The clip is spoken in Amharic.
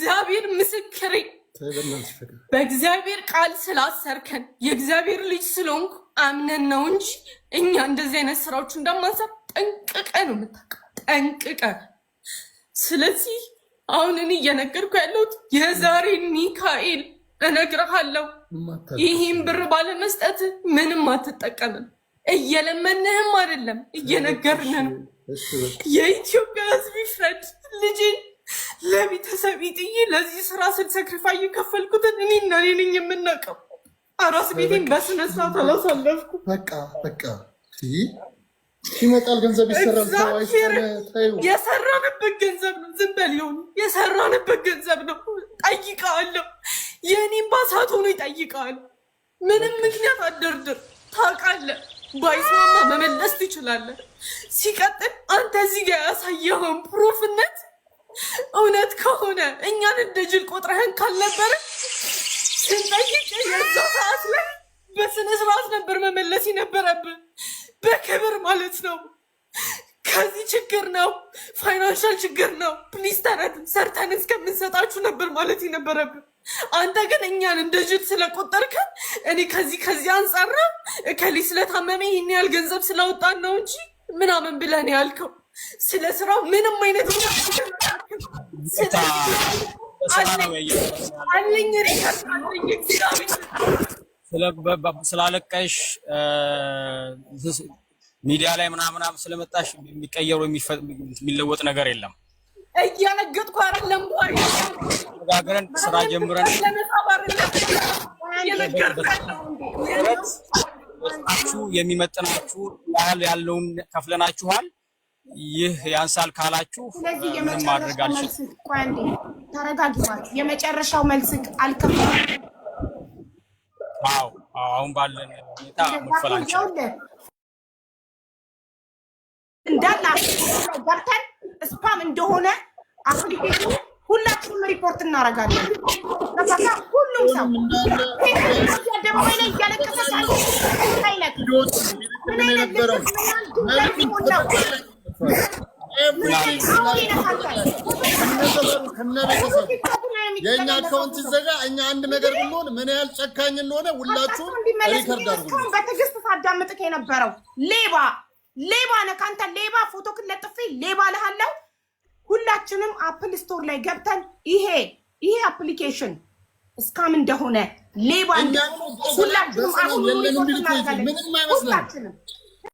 እግዚአብሔር ምስክሬ፣ በእግዚአብሔር ቃል ስላሰርከን የእግዚአብሔር ልጅ ስለሆንኩ አምነን ነው እንጂ እኛ እንደዚህ አይነት ስራዎች እንደማንሰራ ጠንቅቀህ ነው የምታውቀው፣ ጠንቅቀህ። ስለዚህ አሁን እኔ እየነገርኩ ያለሁት የዛሬ ሚካኤል እነግርሃለሁ፣ ይህን ብር ባለመስጠት ምንም አትጠቀምም። እየለመንህም አይደለም፣ እየነገርን ነው። የኢትዮጵያ ሕዝብ ይፍረድ። ልጄን ለቤተሰብ ጥዬ ለዚህ ስራ ስል sacrifice የከፈልኩትን እኔና እኔ ነኝ የምናውቀው። አራስ ቤቴን በስነ ስርዓት አላሳለፍኩም። በቃ በቃ፣ ይመጣል፣ ገንዘብ ይሰራል። የሰራንበት ገንዘብ ነው። ዝም በል ይሁን፣ የሰራንበት ገንዘብ ነው። ጠይቀዋለሁ። የእኔም ባሳት ሆኖ ይጠይቀዋል። ምንም ምክንያት አደርድር። ታውቃለህ፣ ባይስማማ መመለስ ትችላለህ። ሲቀጥል አንተ እዚህ ጋር ያሳየኸውን proof ነት እውነት ከሆነ፣ እኛን እንደ ጅል ቆጥረህን ካልነበረ፣ ስንጠይቅ የዛ ሰዓት ላይ በስነ ስርዓት ነበር መመለስ የነበረብን፣ በክብር ማለት ነው። ከዚህ ችግር ነው፣ financial ችግር ነው፣ please ተረዱ፣ ሰርተን እስከምንሰጣችሁ ነበር ማለት የነበረብን። አንተ ግን እኛን እንደ ጅል ስለቆጠርከን እኔ ከዚህ አንጻር ነው፣ እከሌ ስለታመመ ይህን ያህል ገንዘብ ስላወጣን ነው እንጂ ምናምን ብለን ያልከው ስለ ስራው ምንም አይነት አለኝ record አለኝ፣ እግዚአብሔር። ስላለቀሽ፣ ሚዲያ ላይ ምናምን ስለመጣሽ የሚቀየሩ የሚለወጥ ነገር የለም። እያነገጥኩ አይደለም። ተነጋግረን ስራ ጀምረን ለመሳብ አይደለም እየነገርኩህ። የሚመጥናችሁ ያህል ያለውን ከፍለናችኋል። ይህ ያንሳል ካላችሁ ስለዚህ ምንም ማድረግ የመጨረሻው አልችልም። መልስ፣ ቆይ አንዴ ተረጋጊ። ማለት የመጨረሻው መልስ አልከፍልም። አዎ፣ አሁን ባለን ሁኔታ መክፈል አንችልም። ይኸውልህ፣ እንዳለ ገብተን spam እንደሆነ application ኑ ሁላችንም ሪፖርት እናደርጋለን። በቃ ሁሉም ሰው አደባባይ ላይ እያለቀሰች አይነት ምን አይነት ልብስ፣ ምን ያህል ድንጋይ ቢሆን ነው? ምን አይነት አውሬ ነህ አንተ? ከነቤተሰቡ የእኛ account ይዘጋ። እኛ አንድ ነገር ብንሆን ምን ያህል ጨካኝ እንደሆነ ሁላችሁም እንዲመለስ record አድርጉ። እስካሁን በትዕግስት ሳዳምጥክ የነበረው ሌባ ሌባ ነህ። ከአንተ ሌባ ፎቶክን ለጥፌ ሌባ ልሃለው። ሁላችንም Apple Store ላይ ገብተን ይሄ application scam እንደሆነ፣ ሌባ እኛ እንደሆነ ሁላችንም በሰላም አሁን የለንም ሪፖርት ቢል እኮ እናደርጋለን። ምንም አይመስለንም። ሁላችንም